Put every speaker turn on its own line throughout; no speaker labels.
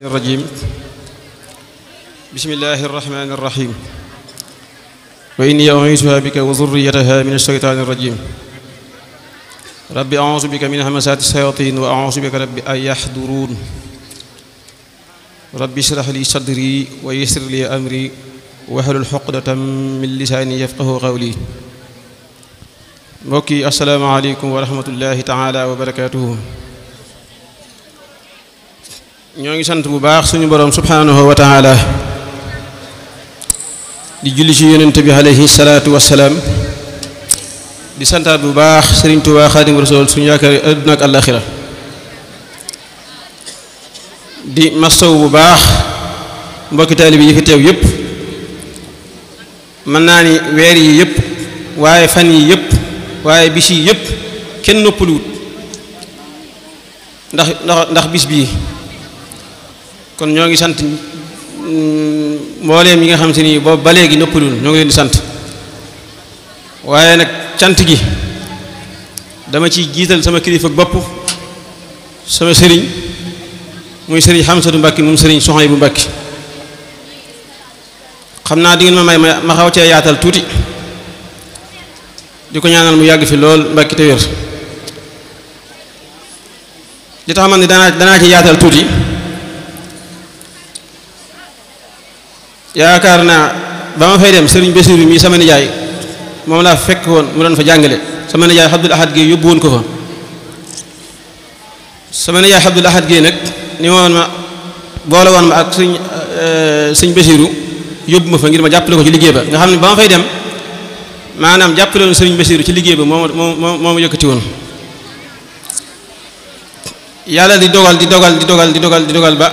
الرجيم بسم الله الرحمن الرحيم وإني أعيذها بك وذريتها من الشيطان الرجيم ربي أعوذ بك من همزات الشياطين وأعوذ بك ربي أن يحضرون ربي اشرح لي صدري ويسر لي أمري واحلل عقدة من لساني يفقهوا قولي mbokki asalaamaaleykum wa rahmatullahi taala wa barakaatuhu ñoo ngi sant bu baax suñu boroom subhaanahu wa taala di julli ci yonent bi alayhi salaatu wassalaam di santaat bu baax Sëriñ Tuubaa Xaadimu Rasuul suñu yaakaar àdduna ak àllaaxira di mastaw bu baax mbokki taalibe yi fi teew yépp mën naa ni weer yi yépp waaye fan yi yépp waaye bis yi yépp kenn noppaluwut ndax bis bii kon ñoo ngi sant mbooleem yi nga xam si ni boobu ba léegi noppaluwut ñoo ngi leen di sant waaye nag cant gi dama ci jiital sama kilifa bopp sama sëriñ muy sëriñ Xamsatu Mbàkke moom sëriñ Suhaybu Mbàkke xam naa di ngeen ma may ma xaw cee yaatal tuuti di ko ñaanal mu yàgg fi lool Mbàkke te wér li tax man ni danaa ci yaatal tuuti yaakaar naa ba ma fay dem sëriñ Basiru mi sama nijaay moom laa fekk woon mu doon fa jàngale sama nijaay Abdul Ahad Gueye yóbbu woon ko fa sama nijaay Abdul Ahad Gueye nag ni woon ma boole woon ma ak sëñ Basiru yóbbu ma fa ngir ma jàppale ko ci liggéey ba nga xam ne ba ma fay dem maanaam jàppale woon sëriñ Basiru ci liggéey ba moo ma yëkkati woon yàlla di dogal ba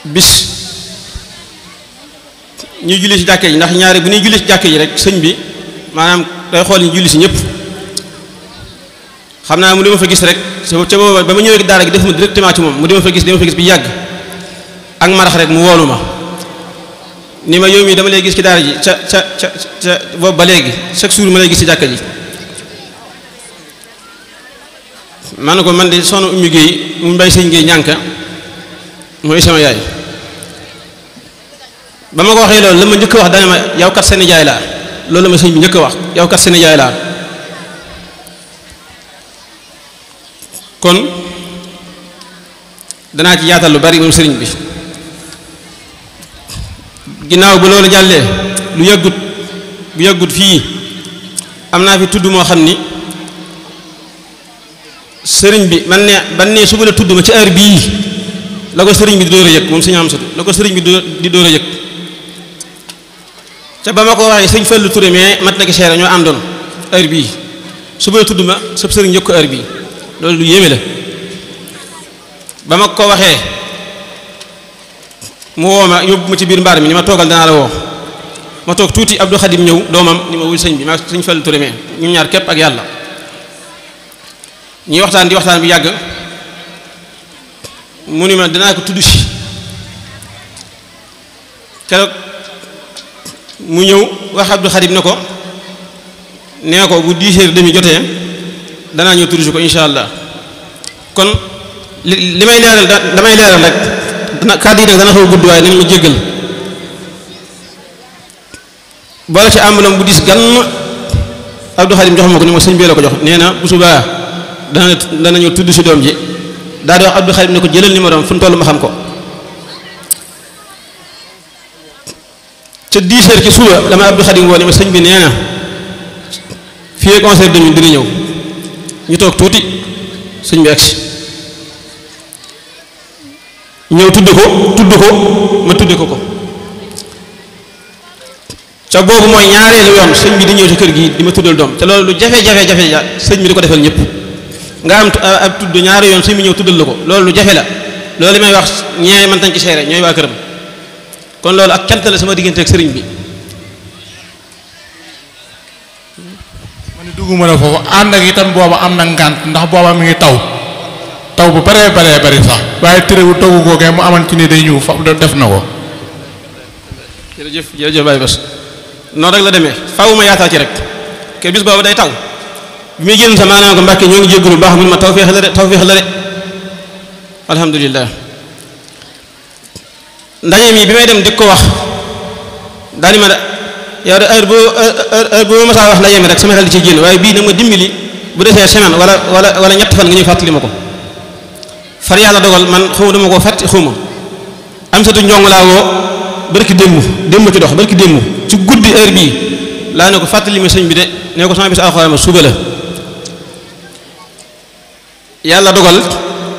bis ñuy julli ci jàkke ji ndax ñaari bu ñuy julli ci jàkke ji rek sëñ bi maanaam day xool ñu julli ci ñëpp xam naa mu dama fa gis rek ca booba ba ma ñëwee daara gi def ma directement ci moom mu dama fa gis bi yàgg ak marax rek mu woolu ma ni ma yow mii dama lay gis ci daara ji ca boobu ba léegi chaque jour ma lay gis ci jàkka ji man ko man de soxna Oumy Gueye mu mbay sëñ Gueye ñànka mooy sama yaay ba ma ko waxee loolu la ma njëkk wax dana ma yow kat seen jaay laa loolu la ma sëñ bi njëkk wax yow kat seen jaay laa kon danaa ci yaatal lu bari moom sëriñ bi ginnaaw bu loolu jàllee bu yàggut fii am naa fi tudd moo xam ni sëriñ bi ban ne suba la tudd ma ci heure bii la ko sëriñ bi di door a yëg moom sëñ Amsatu la ko sëriñ bi di door a yëg ca ba ma ko waxee sëñ Fallu Touré mais mat na ki seere ñoo àndoon heure bii suba la tudd ma sab sëriñ yëg ko heure bii loolu lu yéeme la ba ma ko waxee mu woo ma yóbbu ma ci biir mbaar mi ni ma toogal danaa la woo ma toog tuuti Abdou Khadim ñëw doomam ni ma wul sëñ bi maa sëñ Fallu Touré mais ñu ñaar képp ak yàlla ñuy waxtaan di waxtaan bi yàgg mu ni ma danaa ko tudd si keroog mu ñëw wax Abdou Khadim ne ko nee ko bu 10h30 jotee danaa ñëw tudd si ko insha allah kon li may leeral damay leeral rek kàddu yi nag dana xaw gudd waaye nañ ma jéggal boole ci ambalam bu dis gan Abdou Khadim jox ma ko ni ma sëñ bi la ko jox nee na bu subaa danañu tudd si doom ji daal di wax Abdou Khadim ne ko jëlal numéro fu mu toll ma xam ko ca 10h ci suba dama Abdou Khadim woo ni ma sëñ bi nee na fii ak 11h30 dina ñëw ñu toog tuuti sëñ bi agsi ñëw tudd ko ma tudde ko ca boobu mooy ñaareelu yoon sëñ bi di ñëw ci kër gi di ma tuddal doom te loolu lu jafe-jafe sëñ bi di ko defal ñëpp nga am ab tudd ñaari yoon sëñ bi ñëw tuddal la ko loolu lu jafe la loolu li may wax ñee man tañ ci seere ñooy waa këram kon loolu ak cant la sama diggante ak sëriñ bi
ma ne dugguma la foofu ànd ak itam booba am na ngànt ndax booba mi ngi taw bu baree bari sax waaye terewul toogu googee mu aman ci ni day ñëw fa def na ko
jërëjëf Baye Bass noonu rek la demee faaw ma yaatal ci rek ke bis boobu day taw bi muy génn sa maanaam ko Mbàkke ñoo ngi jéggalu baax mun ma tawfeex la de alhamdulilah ndaje mi bi may dem di ko wax daal di ma da yow de heure boo ma saa wax ndaje mi rek sama xel di ci génn waaye bii nag ma dimbali bu defee semaine wala ñett fan nga ñuy fàttali ma ko far yàlla dogal man xaw dama ko fàtti xaw ma am satu njong laa woo barki démb ci dox barki démb ci guddi heure bii laa ne ko fàttali ma sëñ bi de ne ko sama bis alxuraan ma suba la yàlla dogal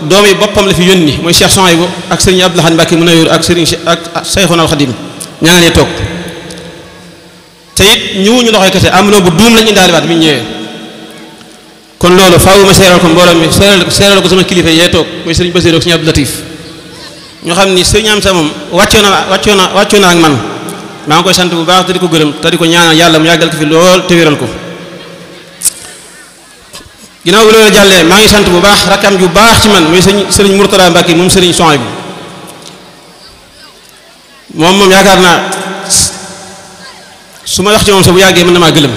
doom yi boppam la fi yónni mooy Cheikh Souhaïbou ak sëriñ Abdou Lahad Mbacké mu nawéeru ak sëriñ ak Seyxuna Xadim ñaa nga ne toog te it ñëwuñu loxoy kese am na bu duum lañu indaaliwaat bi ñu ñëwee kon loolu faaw ma seeral ko mbooloo mi seeral ko sama kilifa yee toog mooy sëriñ Basiru ak sëriñ Abdou Latif ñoo xam ni sëriñ am sa moom wàccoo na ak man maa ngi koy sant bu baax te di ko gërëm te di ko ñaanal yàlla mu yàggal ko fi lool te wéral ko ginnaaw bu loolu jàllee maa ngi sant bu baax rakkam ju baax ci man muy sëriñ Mourtada Mbacké moom sëriñ Souhaïbou moom yaakaar naa su ma wax ci moom sax bu yàggee mën na maa gëlëm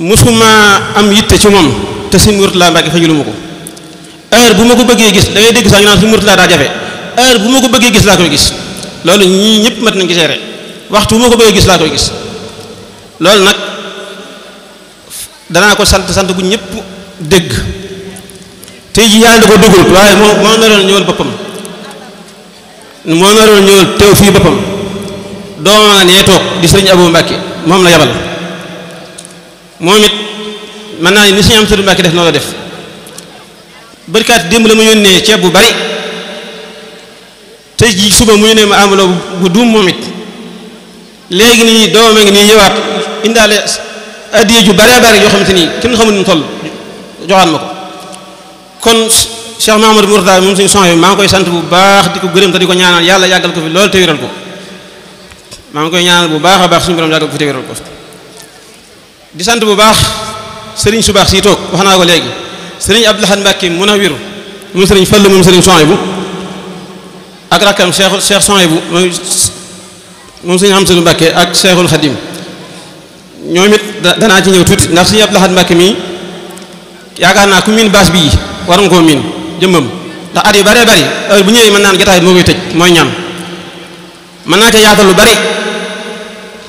musuma am yitte ci moom te sëriñ Mourtada Mbacké fajulu ma ko heure bu ma ko bëggee gis da ngay dégg sax ñu naan sëriñ Mourtada daa jafe heure bu ma ko bëggee gis laa koy gis loolu ñii ñëpp mat nañ gisee rek waxtu bu ma ko bëggee gis laa koy gis loolu nag danaa ko sant bu ñëpp dégg tey ji yàlla da ko dugul waaye moo naroon ñëwal boppam moo naroon ñëwal teew fii boppam dooma nga nee toog di sëriñ Abou Mbacké moom la yabal moom it mën naa ni sëriñ am sëriñ Mbacké def noonu la def barkaat démb la mu yónnee ceeb bu bari tey ji suba mu yónnee ma amuloo bu duum moom it léegi nii dooma ngi nii ñëwaat indaale addiye ju bare bare yoo xamante ni kenn xamul nu toll joxaat ma ko kon Cheikh Mahamadou Mourtada moom suñu Souhaïbou maa ngi koy sant bu baax di ko gërëm te di ko ñaanal yàlla yàggal ko fi loolu te wéral ko maa ngi koy ñaanal bu baax a baax suñu borom yàggal ko fi te wéral ko di sant bu baax sëriñ su baax si toog wax naa ko léegi sëriñ Abdou Lahad Mbacké mu nawiru moom sëriñ Fallu moom sëriñ Souhaïbou ak rakkam Cheikh Souhaïbou moom sëriñ Hamsatu Mbacké ak Cheikhul Khadim ñoom it danaa ci ñëw tuuti ndax sëriñ Abdou Lahad Mbacké mii yaakaar naa ku miin baas bii war nga koo miin jëmmam ndax at yu bëree bëri heure bu ñëwee mën naan jotaay moo koy tëj mooy ñaan mën naa ca yaatal lu bari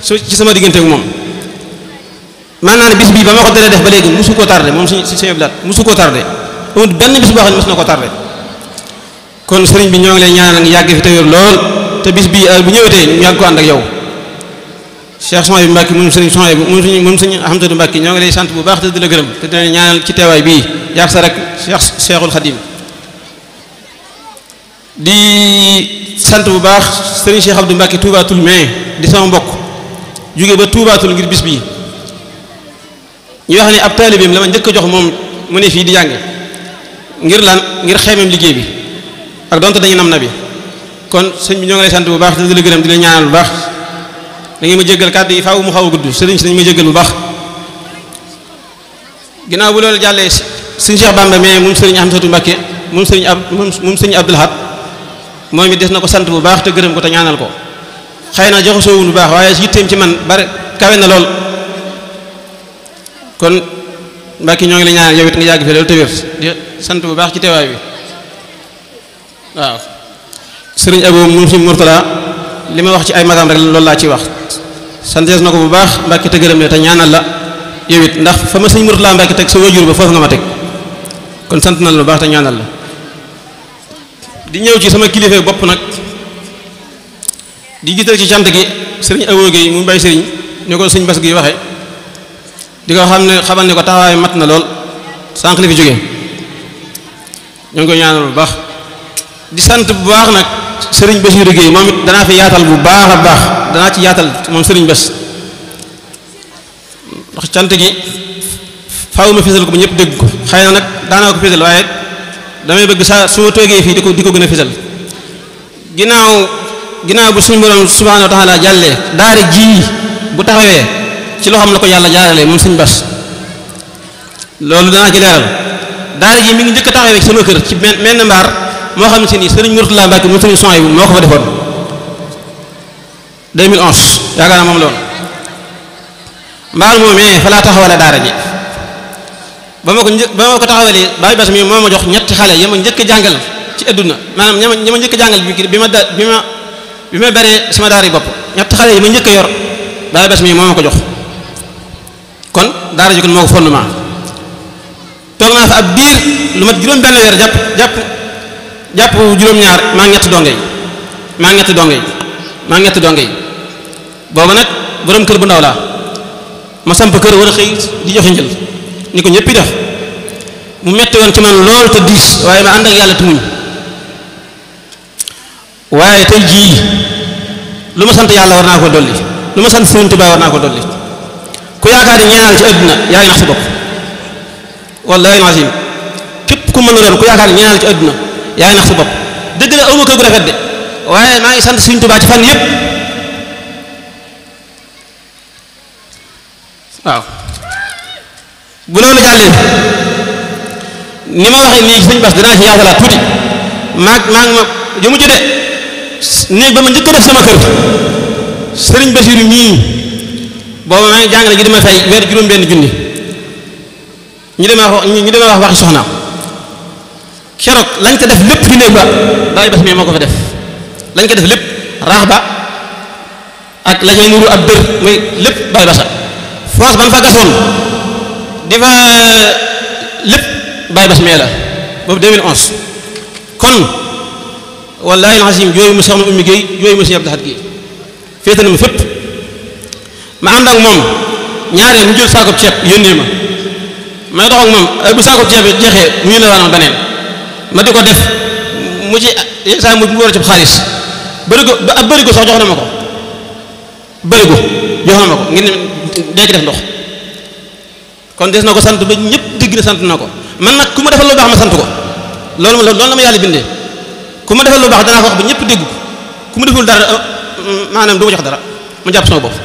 su ci sama diggante ak moom mën naa ne bis bii ba ma ko dalee def ba léegi musu koo tardé moom si sëriñ Abdou Lahad musu koo tardé amul benn bis boo xam ne mos na ko tardé kon sëriñ bi ñoo ngi lay ñaanal nga yàgg fi te wér lool te bis bii heure bu ñëwetee ñu yàgg ko ànd ak yow Cheikh Souhaïbou Mbacké moom sëriñ Souhaïbou moom sëriñ Hamsatu Mbacké ñoo ngi lay sant bu baax te di la gërëm te dina ñaanal ci teewaay bii yàgg sa rek Cheikhul Khadim di sant bu baax sëriñ Cheikh Abdou Mbacké Touba Toul mais di sama mbokk jóge ba Touba Toul ngir bis bii ñu wax ne ab taalibeem la ma njëkk a jox moom mu ne fii di jàng ngir lan ngir xeemeem liggéey bi ak donte dañu nam na bi kon sëñ bi ñoo ngi lay sant bu baax te di la gërëm di la ñaanal bu baax da ngeen ma jéggal kàddu yi faaw mu xaw a gudd sëriñ si dañu ma jéggal bu baax ginnaaw bu loolu jàllee sëñ Cheikh Bamba mais moom sëriñ Hamsatu Mbacké moom sëriñ Abdou Lahad moom it des na ko sant bu baax te gërëm ko te ñaanal ko xëy na joxu soowul bu baax waaye yitteem ci man bare kawe na lool kon Mbacké ñoo ngi la ñaanal yow it nga yàgg fi loolu te wér di sant bu baax ci teewaay bi waaw sëriñ Abou moom sëriñ Mourtada li ma wax ci ay magam rek loolu laa ciy wax santees na ko bu baax Mbacké te gërëm ne te ñaanal la yow it ndax fa ma sëriñ Mourtada Mbacké teg sa wajur ba foofu nga ma teg kon sant na la bu baax te ñaanal la di ñëw ci sama kilifa bopp nag di jiital ci cant gi sëriñ Abou Guèye mu mbay sëriñ ni ko sëriñ Bass gi waxe di ko xam ne xamal ne ko taxawaay mat na lool sànq li fi jógee ñoo ngi koy ñaanal bu baax di sant bu baax nag sëriñ Bassirou Guèye moom it danaa fi yaatal bu baax a baax danaa ci yaatal moom sëriñ Bass ndax cant gi faaw ma fésal ko ba ñëpp dégg ko xëy na nag daanaa ko fésal waaye damay bëgg saa su ma toogee fii di ko gën a fésal ginnaaw bu suñu borom subhanahu wa taala jàllee daara ji bu taxawee ci loo xam la ko yàlla jaaralee moom sëriñ Bass loolu danaa ci leeral daara ji mi ngi njëkk a taxawee ci sama kër ci menn mbaar moo xam ne si nii sëriñ Mourtada Mbacké moom sëriñ Souhaïbou moo ko fa defoon 2011 yaakaar naa moom la woon mbaar moomee fa laa taxawale daara ji ba ma ko taxawalee Baye Bass mi moo ma jox ñetti xale ya ma njëkk a jàngal ci adduna maanaam ña ma njëkk a jàngal bi ma baree sama daara yi bopp ñetti xale yi ma njëkk a yor Baye Bass mi moo ma ko jox kon daara ji kon moo ko fondement toog naa fa ab diir lu mat juróom benn weer jàpp juróom-ñaar maa ngi ñetti donge yi booba nag borom kër bu ndaw laa ma samp kër war a xëy di joxe njël ni ko ñëpp def mu metti woon ci man lool te diis waaye ma ànd ak yàlla te muñ waaye tey jii lu ma sant yàlla war naa ko dolli lu ma sant Sëriñ Tuubaa war naa ko dolli ku yaakaar ni ñaanal ci àdduna yaa ngi nax sa bopp wallaahi azim képp ku mën a doon ku yaakaar ni ñaanal ci àdduna yaa ngi nax sa bopp dëgg la awma kër gu rafet de waaye maa ngi sant Sëriñ Tuubaa ci fan yëpp waaw bu loolu jàllee ni ma waxee nii sëñ Bass dinaa ci yaatalaat tuuti maa ngi ma jëmu ci de néeg ba ma njëkk a def sama kër sëriñ Basiru mii booba maa ngi jàngale ji dama fay weer juróom-benn junni ñu demee wax waxi soxnaam keroog lañ ko def lépp ci néeg ba Baye Bass mii moo ko fa def lañ ko def lépp raax ba ak la ñuy nuru ab dër muy lépp Baye Bass foos ban fa gasoon di fa lépp Baye Bass mee la boobu 2011 kon wallaahi alazim jooyu mu soxna Oumy Gueye jooyu mu Sëñ Abdou Lahad Gueye féete na ma fépp ma ànd ak moom ñaareel mu jël saako ceeb yónnee ma may dox ak moom bu saako ceeb bi jeexee mu yónnee waa beneen ma di ko def mu ci saa mu war a ci xaalis bërigo sax jox na ma ko bërigo jox na ma ko ngir dee ci def ndox kon des na ko sant ba ñëpp dégg na sant na ko man nag ku ma defal lu baax ma sant ko loolu la ma yàlla bindee ku ma defal lu baax danaa ko wax ba ñëpp dégg ko ku ma deful dara maanaam du ma jox dara ma jàpp sama bopp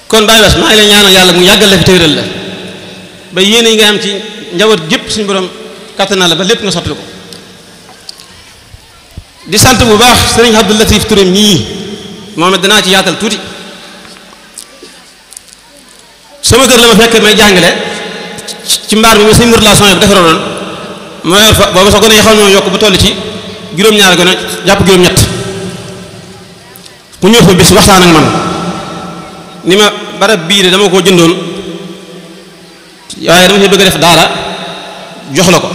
kon Baye Bass maa ngi lay ñaanal yàlla mu yàggal la fi tëral la ba yéene yi nga am ci njaboot gépp suñu borom kàttanal la ba lépp nga sotti ko di sant bu baax sëriñ Abdou Latif Touré mii moom it danaa ci yaatal tuuti sama kër la ma fekk may jàngale ci mbaar mi sëñ Mourala son yi defaroon ma yor fa booba sax gone yi xaw ñoo yokk ba toll ci juróom-ñaar gone jàpp juróom-ñett mu ñëw fa bis waxtaan ak man ni ma barab bii de dama koo jëndoon waaye dama ci bëgg a def daara jox la ko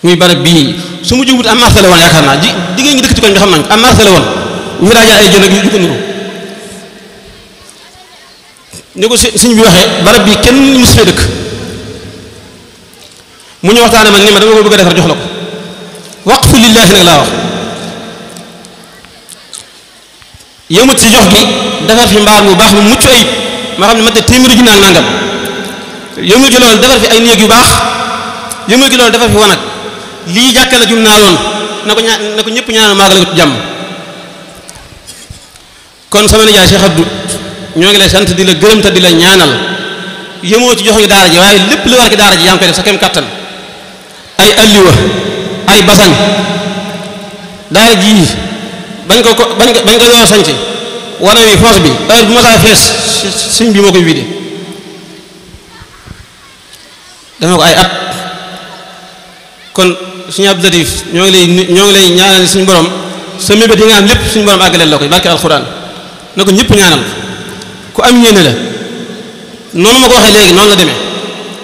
muy barab bii su mu jubut am marché la woon yaakaar naa jigéen ñi dëkk ci koñ bi xam nañ am marché la woon ñu fi daa jaay ay jën ak yu ko nuru ni ko sëñ bi waxee barab bii kenn mus fee dëkk mu ñu waxtaane man ni ma dama ko bëgg a defar jox la ko waqfu lillaahi nag laa wax yëmut ci jox gi defar fi mbaar mu baax mu mucc ayib ma xam ne mat na téeméeri junni ak nangam yëmut ci loolu defar fi ay néeg yu baax yëmut ci loolu defar fi wanag lii jàkka la jum naa loon na ko ñëpp ñaanal maagale ko ci jàmm kon sama nijaay Cheikh Abdou ñoo ngi lay sant di la gërëm te di la ñaanal yëmoo ci jox gi daara ji waaye lépp lu war ci daara ji yaa ngi koy def sa kem kattan ay alliwa ay basañ daara ji bañ ko yoo sañc wana wi foos bi heure bu ma saa fees sëñ bi moo koy vidé dama ko ay at kon suñu Abdou Latif ñoo ngi lay ñaanal suñu borom sa mébét yi nga am lépp suñu borom àggaleel la ko barke alxuraan na ko ñëpp ñaanal ku am yéene la noonu ma ko waxee léegi noonu la demee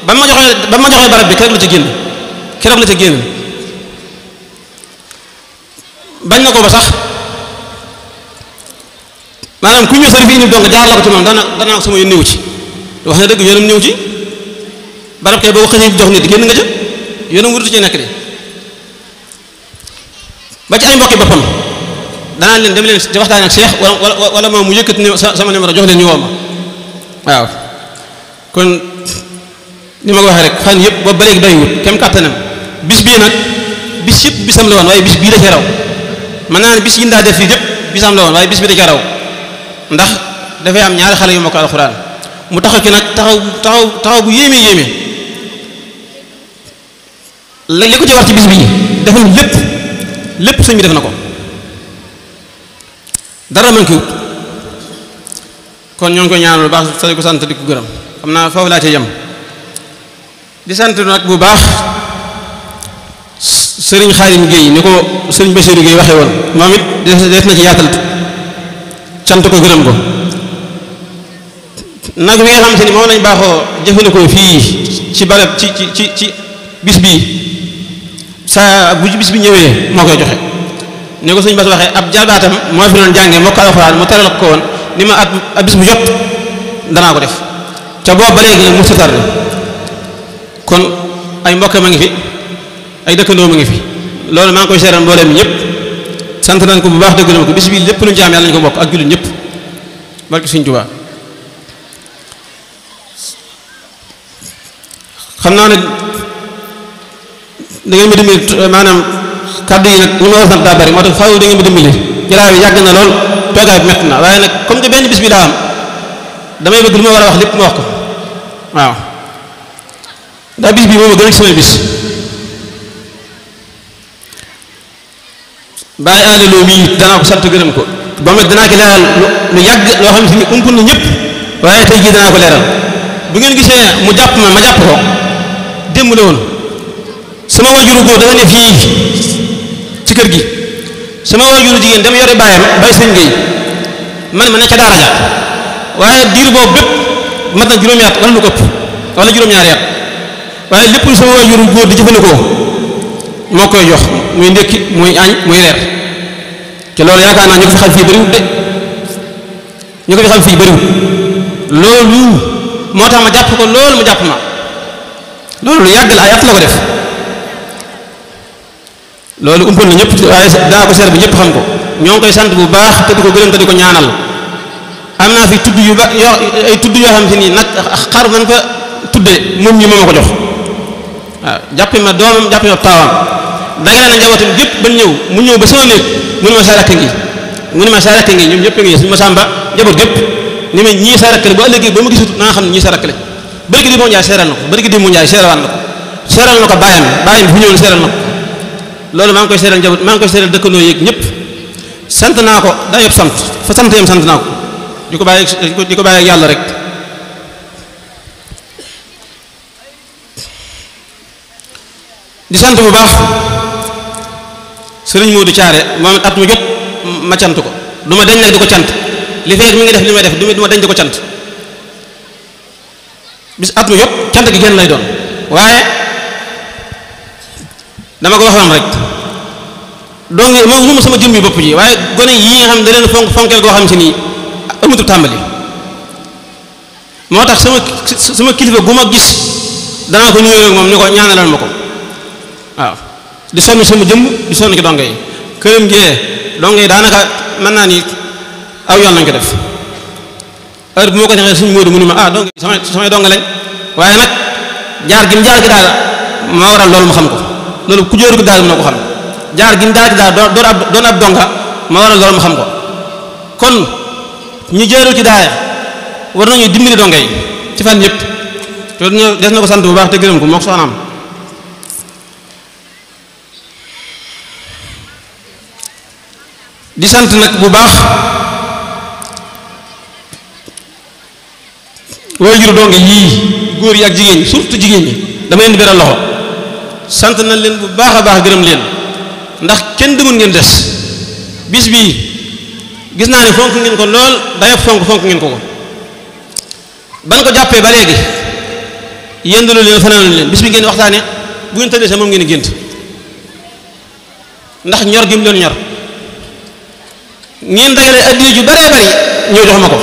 ba ma joxee barab bi keroog la ca génn bañ na ko ba sax maanaam ku ñëw sëriñ fi indi donc jaar la ko ci moom dana ko sama yoon néew ci wax na dëgg yoonam néew ci barab kay boo ko xësee jox nit génn nga ca yoonam wurutu ci nekk de ba ci ay mbokki boppam danaa leen dem leen di waxtaan ak Cheikh wala moom mu yëkkati sama numéro jox leen ñu woo ma waaw kon ni ma ko waxee rek fan yëpp boobu ba léegi doywut kem kàttanam bis bii nag bis yëpp bisam la woon waaye bis bii da ca raw mën naa ne bis yi ñu daa def fii yëpp bisam la woon waaye bis bi da ca raw ndax dafay am ñaari xale yu mokk alxuraan mu taxaw ci nag taxaw bu yéeme li ko ci war ci bis bii defal lépp sëñ bi def na ko dara man ki wut kon ñoo ngi koy ñaanal lu baax sa di ko sant di ko gërëm xam naa foofu laa ca yem di sant nag bu baax sëriñ Xaadim Guèye ni ko sëriñ Bassirou Guèye waxee woon moom it des na ci yaatal sant ko gërëm ko nag wi nga xamante ni moom lañ baaxoo jëfandikoo fii ci barab ci bis bii saa bu bis bi ñëwee moo koy joxe ni ko sëñ Bass waxee ab jarbaatam moo fi doon jàngee moo ko alxuraan mu teral ko woon ni ma at bis bu jot danaa ko def ca boobu ba léegi nag mu satar la kon ay mbokk ma ngi fi ay dëkkandoo ma ngi fi loolu maa ngi koy seeral mbooleem ñëpp sant nañ ko bu baax dëgg ko bis bii lépp lu ñu ci am yàlla nañu ko bokk ak jullit ñëpp barke Sëñ Tuubaa xam naa ne da ngeen ma dimbali maanaam kàddu yi nag ñu ma war a sant daa bari moo tax faaw da ngeen ma dimbali jaraay bi yàgg na lool toogaay bi metti na waaye nag comme que benn bis bi laa am damay bëgg lu ma war a wax lépp ma wax ko waaw ndax bis bi moom a gën a ci samay bis bàyyi àndaloo mii danaa ko sant gërëm ko ba mu danaa ko leeral lu yàgg loo xam ne umpul na ñëpp waaye tey jii danaa ko leeral bu ngeen gisee mu jàpp ma jàpp ko démb la woon sama wajuru góor dafa ne fii ci kër gi sama wajuru jigéen dama yore bàyyam bay sëñ Gueye man ma ne ca daara ja waaye diir boobu bépp mat na juróomi at wala lu ko ëpp wala juróom-ñaari at waaye lépp lu sama wajuru góor di jëfandikoo moo koy jox muy ndékki muy añ muy reer te loolu yaakaar naa ñu ko fi xam fii bëriwut de ñu ko fi xam fii bëriwut loolu moo tax ma jàpp ko loolu mu jàpp ma loolu lu yàgg la ay at la ko def loolu umpal na ñëpp waaye daa ko seer bi ñëpp xam ko ñoo ngi koy sant bu baax te di ko gërëm te di ko ñaanal am naa fi tudd yu ba ay tudd yoo xam te ni nag xar nañ ko tuddee moom ñi moo ma ko jox waaw jàppe ma doomam jàppe ma taawam dangay na njabootam gépp ba ñëw mu ñëw ba sama néeg mu ne ma saa rakk ngi ñoom ñëpp a ngi suñu ma sàmba njaboot gépp ni ma ñii sa rakk la bu ëllëgee ba ma gisut naa xam ne ñii sa rakk la bërki di moo njaay seeral na ko bërki di moo njaay seerawaan na ko seeral na ko bàyyam bu ñëw seeral na ko loolu maa ngi koy seeral njaboot maa ngi koy seeral dëkkandoo yeeg ñëpp sant naa ko daa yëpp sant fa sant yam sant naa ko di ko bàyyi ak yàlla rek di sant bu baax sëriñ Modou Thiaré moom at mu jot ma cant ko du ma dañ nag di ko cant li fekk mi ngi def li may def du ma dañ di ko cant bis at mu jot cant gi genn lay doon waaye dama ko waxoon rek donc moom sama jëm bi bopp ji waaye gone yi nga xam da leen fonkeel goo xam si nii amutu tàmbali moo tax sama kilifa gu ma gis danaa ko nuyoo moom ni ko ñaanalal ma ko waaw di sonn sama jëmm di sonn ci donge yi këram gee donge yi daanaka mën naa ni aw yoon lañ ko def heure bu ma ko joxee suñu Moodu mu ni ma donge yi samay donge lañ waaye nag jaar gi daal moo waral loolu mu xam ko loolu ku jóoru ko daal mën na ko xam jaar gi daal doon ab donga moo waral loolu mu xam ko kon ñu jëru ci daaya war nañu dimbali donge yi ci fan yëpp te des na ko sant bu baax te gërëm ko moo ko soxnaam di sant nag bu baax waajur donge yii góor yi ak jigéen ñi surtout jigéen ñi dama leen di beral loxo sant nañ leen bu baax a baax gërëm leen ndax kenn demul ngeen des bis bii gis naa ne fonk ngeen ko lool dayoo fonk ngeen ko ban ko jàppee ba léegi yëndalu leen fanaalu leen bis bi ngeen waxtaane bu ngeen tëddee sax moom ngeen gént ndax ñor gi mu doon ñor ngeen dagale addiya ju bare bari ñëw jox ma ko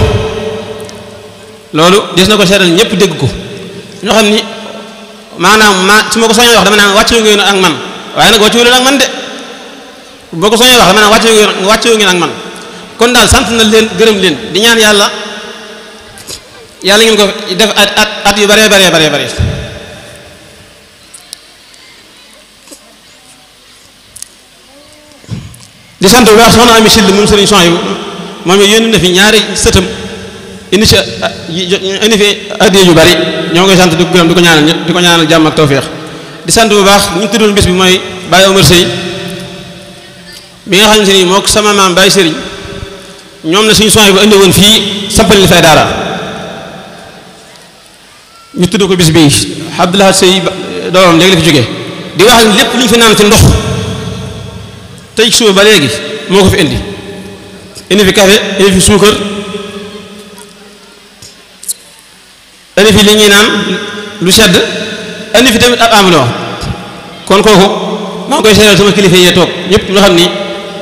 loolu des na ko seetal ñëpp dégg ko ñoo xam ni maanaam su ma ko soññee wax dama naan wàcce ngeen ak man waaye nag wàcce ngeen ak man de boo ko soññee wax dama naan wàcce ngeen ak man kon daal sant na leen gërëm leen di ñaan yàlla ngeen ko def at yu bare di sant bu baax soxna Ami Sill moom sëriñ Sohaybu moom it yónni na fi ñaari sëtam indi fi addiya yu bari ñoo ngi sant di ko gërëm di ko ñaanal jàmm ak tawféex di sant bu baax ñu tuddoon bis bi mooy Baye Omar Seye bi nga xam ne ni moo ko sama maam Baye Sëriñ ñoom na suñu Sohaybu indi woon fii sampal li fay daara ñu tudd ko bis bii Abdoulaye Sey doomam léegi la fi jógee di wax lépp lu ñu fi naan ci ndox tey suba ba léegi moo ko fi indi fi café indi fi suukar indi fi li ñuy naan lu sedd indi fi tamit ab amuloo kon kooku maa ngi koy seeral sama kilifa yee toog ñëpp nga xam ni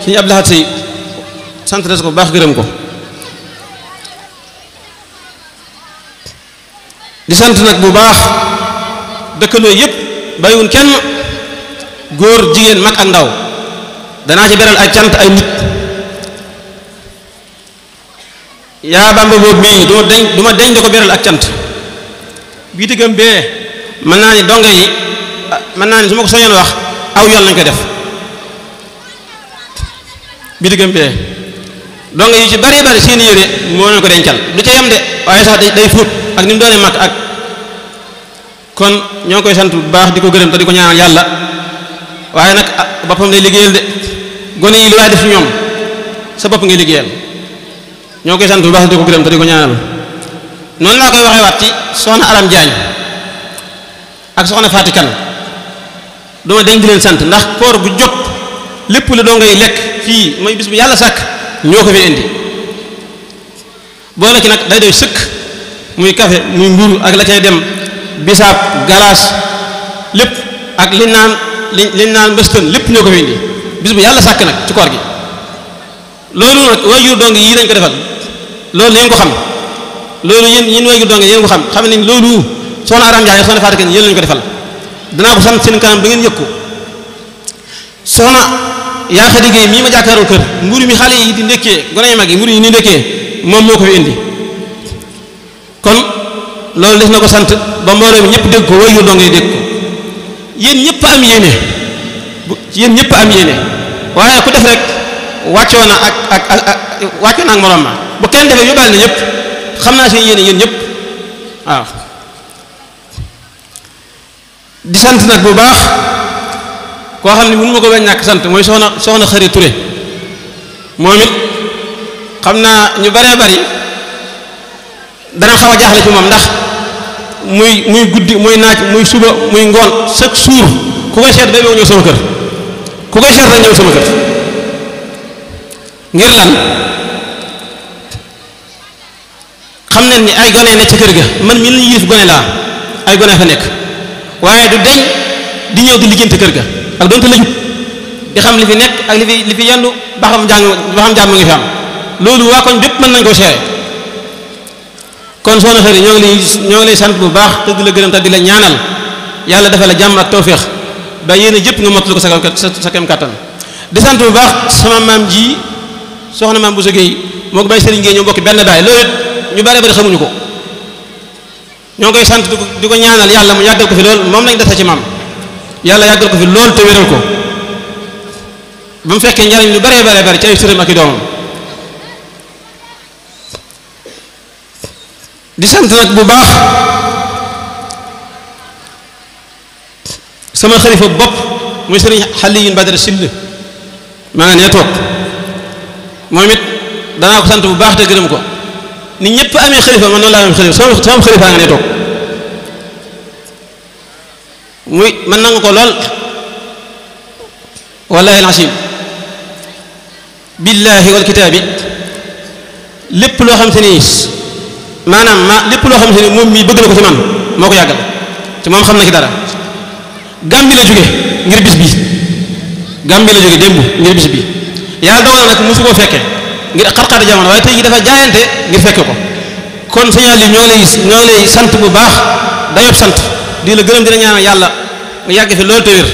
suñu Abdoulaye Sey sant na ko bu baax gërëm ko di sant nag bu baax dëkkandoo yëpp bàyyiwun kenn góor jigéen mag ak ndaw danaa ci beral ay cant ay nit yaa Bamba boobu mii du ma deñ da ko beral ak cant bii diggam bee mën naa ni donga yi mën naa ni su ma ko soñoon wax aw yoon lañ ko def bii diggam bee donga yi ci bari bari seeni yére moo leen ko dencal du ca yem de waaye sax day fóot ak ni mu doonee mag ak kon ñoo ngi koy sant bu baax di ko gërëm te di ko ñaanal yàlla waaye nag boppam lay liggéeyal de gone yi lu waay def ci ñoom sa bopp ngay liggéeyal ñoo koy sant bu baax di ko gërëm te di ko ñaanal noonu laa koy waxee waat ci soxna Aram Diagne ak soxna Faati Kan duma dañ di leen sant ndax koor bu jot lépp lu doo ngay lekk fii mooy bis bu yàlla sàkk ñoo ko fi indi boole ci nag day doy sëkk muy café muy mburu ak la cay dem bisaab galaas lépp ak liñ naan mbëstën lépp ñoo ko fi indi bis bu yàlla sàkk nag ci koor gi loolu nag waajur dong yii dañ ko defal loolu leen ko xam loolu yéen waajur dong yéen ko xam nañ loolu soxna Aram Ndiaye soxna Fatou Kane yéen lañu ko defal danaa ko sant seen kanam ba ngeen yëg ko soxna yaa Xadi Géey mii ma jàkkaaroo kër mburu mi xale yi di ndekkee gone yi mag yi mburu yi ni ndekkee moom moo ko fi indi kon loolu def na ko sant ba mbooloo mi ñëpp dégg ko waajur dong yi dégg ko yéen ñëpp am yéene waaye ku def rek wàccoo na ak moroom ma bu kenn defee yóbbaale na ñëpp xam naa seen yéene yéen ñëpp waaw di sant nag bu baax koo xam ne mënu ma ko bañ ñàkk sant mooy soxna Xari Touré moom it xam naa ñu baree bari dana xaw a jaaxle ci moom ndax muy guddi muy naaj muy suba muy ngoon chaque jour ku koy seet bay boo ñëw sama kër ku koy seet rek ñëw sama kër ngir lan xam nañ ni ay gone nekk ci kër ga man mi lañu yilif gone laa ay gone fa nekk waaye du deñ di ñëw di lijjanti kër ga ak doonte la jub di xam li fi nekk ak li fi yendu ba xam jàmm ngi fi am loolu waa koñ bépp mën nañ koo seere kon soxna Xari ñoo ngi lay sant bu baax te di la gërëm te di la ñaanal yàlla dafa la jàmm ak tawféex ba yéen a jëpp nga mottali ko sa kem kàttan di sant bu baax sama maam ji soxna maam bu sogéey moo ko bay Serigne Gueye ñoo bokki benn baay loolu ñu bare bari xamuñu ko ñoo ngi koy sant di ko ñaanal yàlla mu yàggal ko fi lool moom lañ dese ci maam yàlla yàggal ko fi lool te wéral ko ba mu fekkee njariñ lu bare bari ci ay sëram ak i doomam di sant nag bu baax sama xalifa bopp muy sëriñ Xaliyin Badara Sill maa nga nee toog moom it danaa ko sant bu baax te gërëm ko ni ñëpp amee xalifa man noonu laa amee xalifa sama xalifa nga nee toog muy man nangu ko lool wallahi alazim billahi wal kitaabi lépp loo xam te ni maanaam lépp loo xam te ni moom mii bëgg na ko ci man moo ko yàggal te moom xam na ci dara Gàmbi la jóge ngir bis bi Gàmbi la jóge démb ngir bis bi yàlla dogal na nag mosu koo fekke ngir xar-xari jamono waaye tey jii dafa jaayante ngir fekke ko kon signal yi ñoo ngi lay sant bu baax dayob sant di la gërëm dina ñaanal yàlla nga yàgg fi loolu te wér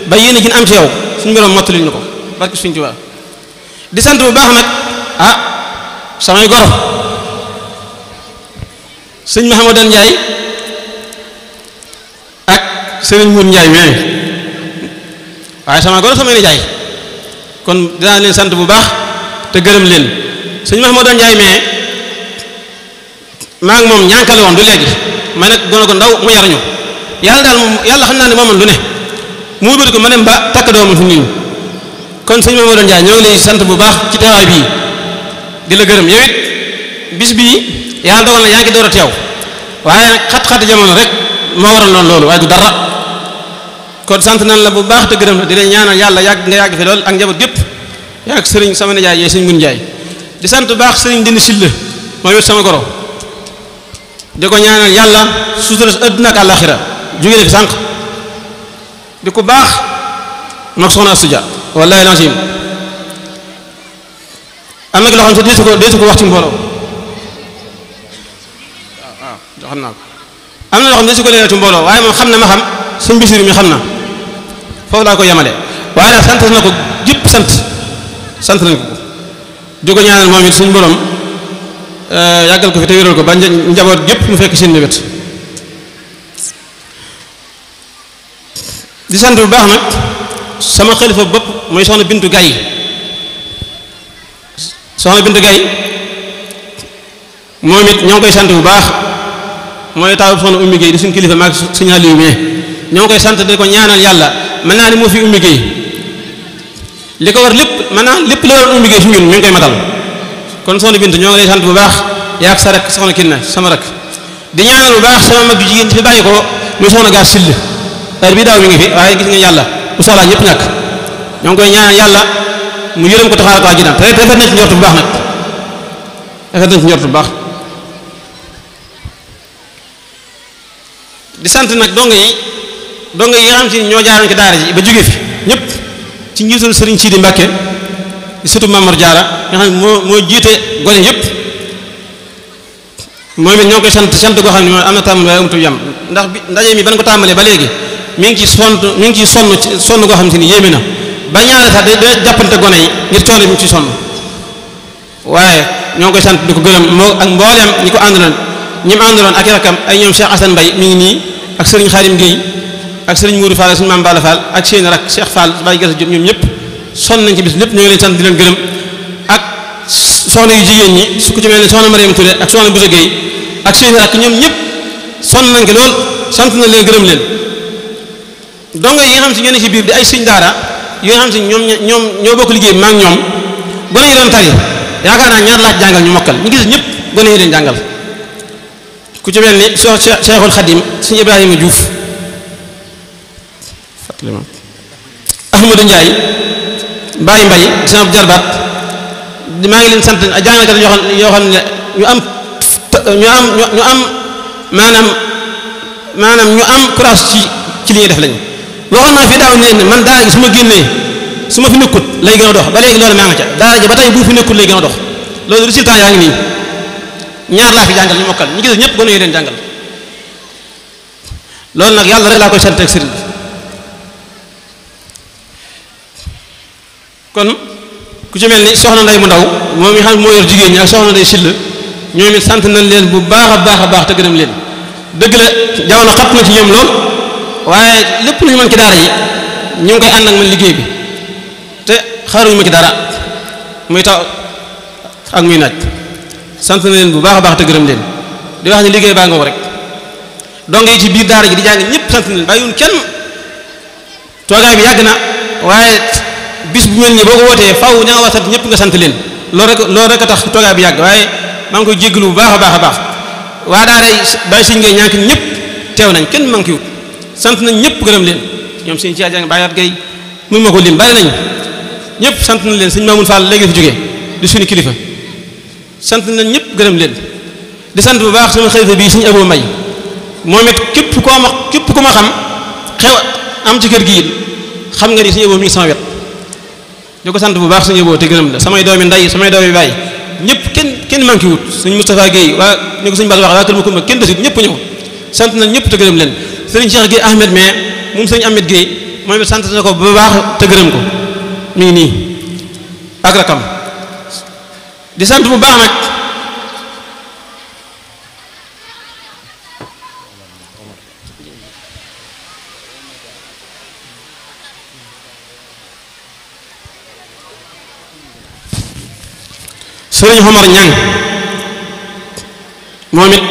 ba yéene gi am ci yow suñu borom mottali ñu ko barke suñu Tuubaa di sant bu baax nag samay goro sëñ Mahamadan Njaay ak sëriñ Mour Njaay mais waaye sama goro samay nijaay kon dinaa leen sant bu baax te gërëm leen sëñ Mahamadan Njaay mais maa ngi moom ñànkale woon du léegi may nag gone ko ndaw mu yar ñu yàlla daal moom yàlla xam naa ne mooman lu ne mu wëbati ko ma dem ba takk doomam fi nii kon sëñ Mahamadan Njaay ñoo ngi lay sant bu baax ci teewaay bii di la gërëm yow it bis bii yàlla dogal na yaa ngi door a teew waaye nag xat-xati jamono rek moo waral noonu loolu waaye du dara kon sant nañ la bu baax te gërëm la di leen ñaanal yàlla yàgg nga yàgg fi lool ak njaboot gépp yàgg sëriñ sama nijaay yee sëriñ Mun Njaay di sant bu baax sëriñ Dindi Silla mooy wet sama goro di ko ñaanal yàlla sutura àdduna ak àllaaxira jóge na fi sànq di ko baax mag soxna Asuja wallahi lancim am na ki loo xam ne deesu ko wax ci mbooloo waaw xam naa ko am na loo xam ne deesu ko leeral ci mbooloo waaye moom xam na ma xam sëñ Bisiru mi xam na foofu laa ko yemale waaye nag sant na ko jëpp sant nañ ko di ko ñaanal moom it suñu borom yàggal ko fi te wéral ko ba njaboot gépp mu fekk seen mébét di sant bu baax nag sama xalifa bopp mooy soxna Bintu Gay moom it ñoo ngi koy sant bu baax mooy taawu soxna Ummi Gay di suñu kilifa maag suñu Aliou mais ñoo ngi koy sant di ko ñaanal yàlla mën naa ni moo fi Ummi Gay li ko war lépp mën naa lépp la war Ummi Gay fi ñun mi ngi koy matal kon soxna Bintu ñoo ngi lay sant bu baax yaa ak sa rek soxna Kinna sama rek di ñaanal bu baax sama mag ju jigéen ci fi bàyyi ko muy soxna Gaar Sill heure bii daaw mi ngi fi waaye gis nga yàlla bu soxlaa ñëpp ñàkk ñoo ngi koy ñaanal yàlla mu yërëm ko taxaare ko àjjana te rafet nañ ci njort bu baax nag rafet nañ ci njort bu baax di sant nag donga yi nga xam si ñoo jaaroon ci daara ji ba jóge fi ñëpp ci njiitul sëriñ Sidi Mbàkke di sëtu Mamor Jaara nga xam ne moo jiite gone yëpp moom it ñoo koy sant goo xam ne moom am na tàmbali waaye amatul yam ndax bi ndaje mi ban ko tàmbalee ba léegi mi ngi ci sonn goo xam si ni yéeme na ba ñaare sax da jàppante gone yi ngir coono bi mu ci sonn waaye ñoo ngi koy sant di ko gërëm moo ak mbooleem ñi ko àndaloon ñi mu àndaloon ak i rakkam ay ñoom Cheikh Assane Mbaye mi ngi nii ak Serigne Khadim Gueye ak Serigne Mourou Fall ak suñu maam Balla Fall ak seen rak Cheikh Fall Baye Gasa Diop ñoom ñëpp sonn nañ ci bis lépp ñoo ngi leen sant di leen gërëm ak soxna yu jigéen ñi su ko ci mel ne soxna Mariam Touré ak soxna Boussa Gueye ak seen rak ñoom ñëpp sonn nañ ko lool sant na leen gërëm leen dongo yi nga xam si ñoo ne ci biir di ay sëñ daara yoo nga xam si ñoom ñoo bokk liggéey bi maa ngi ñoom gone yi doon tari yaakaar naa ñaar laaj jàngal ñu mokkal ñu gis ñëpp gone yi leen jàngal ku ci mel ni Cheikhul Khadim sëñ Ibrahima Diouf fàttali ma Ahmadou Ndiaye Baye Mbaye di sama jarbaat maa ngi leen sant jàngalkat yoo xam ne ñu am maanaam ñu am courage ci li ñuy def lañu waxoon naa fi daaw ne man daara gi su ma génnee su ma fi nekkut lay gën a dox ba léegi loolu maa nga ca daara ji ba tey bu fi nekkut lay gën a dox loolu résultat yaa ngi nii ñaar laa fi jàngal ñu mokkal ñu gis ñëpp gone yi leen jàngal loolu nag yàlla rek laa koy sant ak sëriñ bi kon ku ci mel ni soxna nday mu ndaw moom mi xam moo yor jigéen ñi ak soxna nday sill ñoom it sant nañ leen bu baax a baax te gërëm leen dëgg la jamono xat na ci ñoom lool waaye lépp lu ñu mën ci daara yi ñu ngi koy ànd ak man liggéey bi te xaaruñu ma ci dara muy taw ak muy naaj sant na leen bu baax a baax te gërëm leen di wax ne liggéey baa nga ko rek donc yi ci biir daara ji di jàng ñëpp sant na leen bàyyiwuñ kenn toogaay bi yàgg na waaye bis bu mel nii boo ko wootee faaw ña nga war sant ñëpp nga sant leen loolu rek a tax toogaay bi yàgg waaye maa ngi koy jéggalu bu baax a baax waa daara yi bàyyi siñ ngay ñànk ñëpp teew nañ kenn manqué wut sant nañ ñëpp gërëm leen ñoom sëñ ci jàng bàyyaat gay mun ma ko lim bari nañ ñëpp sant nañ leen sëñ Mamoun Fall léegi fi jógee di suñu kilifa sant nañ ñëpp gërëm leen di sant bu baax sama xalifa bii sëñ Abou May moom it képp ku ma xam xew am ci kër gi xam nga ni sëñ Abou mi ngi sama wet di ko sant bu baax sëñ Abou te gërëm la samay doomi nday samay doomi baay ñëpp kenn manqué wut sëñ Moustapha Guèye waa ni ko sëñ Bass wax waa kër ma kumba kenn desut ñëpp ñëw sant nañ ñëpp te gërëm leen sëriñ Cheikh Guèye Ahmed mais moom sëriñ Ahmed Guèye moom it sant na ko bu baax te gërëm ko mi ngi nii ak rakam di sant bu baax nag sëriñ Omar Ñang moom it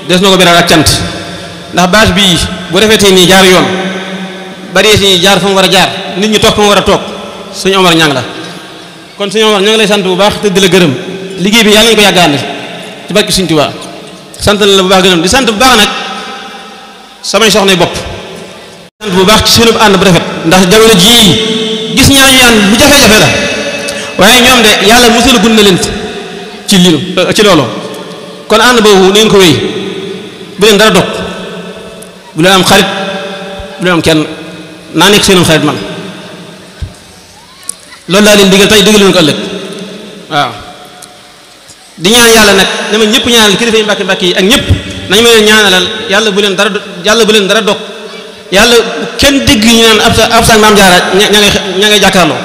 des na ko beral ak cant ndax bâche bii bu defetee nii jaar yoon bari si jaar fa mu war a jaar nit ñi toog fa mu war a toog sëriñ Omar Ñang la kon sëriñ Omar ña ngi lay sant bu baax te di la gërëm liggéey bi yàlla nañu ko yàggaande ci barki Sëriñ Tuubaa sant la bu baax gërëm di sant bu baax nag samay soxna bopp sant bu baax ci seenu ànd bu rafet ndax jamono jii gis ñaañu ànd bu jafe-jafe la waaye ñoom de yàlla musal gun na leen ci lii ci loolu kon ànd boobu nañ ko wéy bu leen dara dog bu leen am xarit bu leen am kenn naa nekk seenum xarit man loolu laa leen digal tey digal leen ko ëllëg waaw di ñaan yàlla nag dama ñëpp ñaanal kilifa yi mbàkki mbàkki yi ak ñëpp nañu ma leen ñaanalal yàlla bu leen dara dog yàlla kenn dégg ñu naan ab sa maam jaara ña ngay jàkkaarloo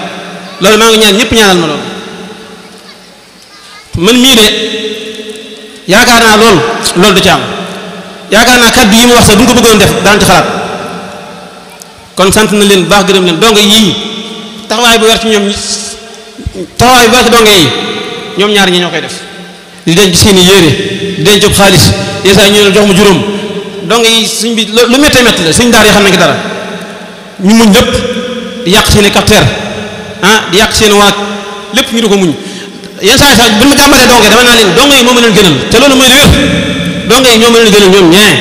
loolu maa ngi ñaan ñëpp ñaanal ma loolu man mii de yaakaar naa loolu du ci am yaakaar naa kàddu yi mu wax sax bu ñu ko bëggoon def daan ci xalaat kon sant na leen baax gërëm leen donga yii taxawaay bu war ci ñoom taxawaay bu war ci donga yi ñoom ñaar ñi ñoo koy def di denc seeni yére di denc xaalis yeesaa ñu ne jox mu juróom donga yi suñ bi lu méttee métti la suñ daar yi xam nañ ko dara ñu muñ lépp di yàq seeni capteur di yàq seen waag lépp ñu di ko muñ yenn saa yi sax bu ma jàmbalee donga yi dama naa leen donga yi moo ma leen gënal te loolu mooy lu wér donga yi ñoo ma leen gënal ñoom ñee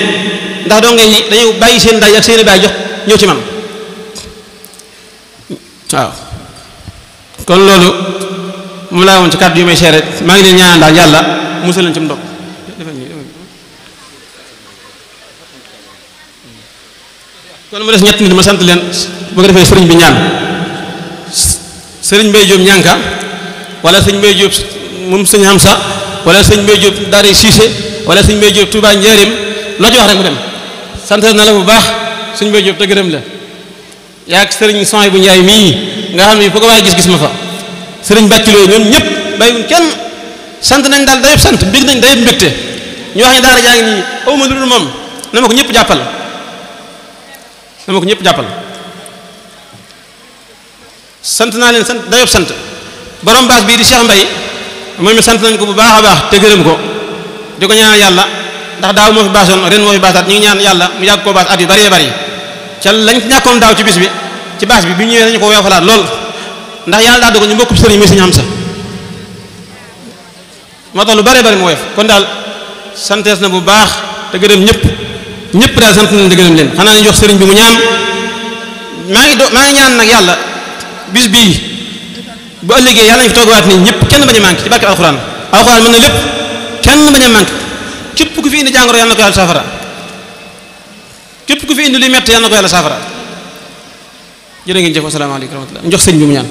ndax donga yi dañuy bàyyi seen daay ak seen baay jox ñëw ci man waaw kon loolu moom laa woon ci kàddu yu may seere maa ngi leen ñaanal daal yàlla musal leen ci mu dog kon mu des ñett nit ma sant leen bu ko defee sëriñ bi ñaan sëriñ Mbay Jóob ñànka wala sëriñ Mbay Jóob moom sëñ Hamsa wala sëriñ Mbay Jóob Daara Siise wala sëriñ Mbay Jóob Touba Njaaréem loo ci wax rek mu dem sant na la bu baax sëriñ Mbay Jóob te gërëm la yaa ak sëriñ Soy bu Njaay mii nga xam ne foo ko waaye gis-gis ma fa sëriñ bàcciloo ñoom ñëpp bàyyiwuñ kenn sant nañ daal dayëpp sant bég nañ dayëpp mbégte ñu wax ne daara jaa ngi nii awma lu dul moom na ma ko ñëpp jàppal sant naa leen sant dayëpp sant borom baas bii di Cheikh Mbay moom it sant nañ ko bu baax a baax te gërëm ko di ko ñaanal yàlla ndax daaw moo fi baasoon ren moo fi baasaat ñu ngi ñaan yàlla mu yàgg koo baas at yu bëree bëri ca lañ ñàkkoon daaw ci bis bi ci baas bi ñëwee dañu ko woyofalaat lool ndax yàlla daa dogal ñu mbokk sëriñ muy sëñ am sa moo tax lu bëree bëri mu woyof kon daal santees na bu baax te gërëm ñëpp daal sant nañ te gërëm leen xanaa ñu jox sëriñ bi mu ñaan maa ngi ñaan nag yàlla bis bii bu ëllëgee yàlla nañ fi toogawaat nii ñëpp kenn bañ a manqué ci barke alxuraan mën na lépp kenn bañ a manqué képp ku fi indi jàngoro yàlla na ko yàlla saafara képp ku fi indi luy metti yàlla na ko yàlla saafara jërë ngeen jëf asalaamaaleykum wa rahmatulah jox sëriñ bi mu ñaan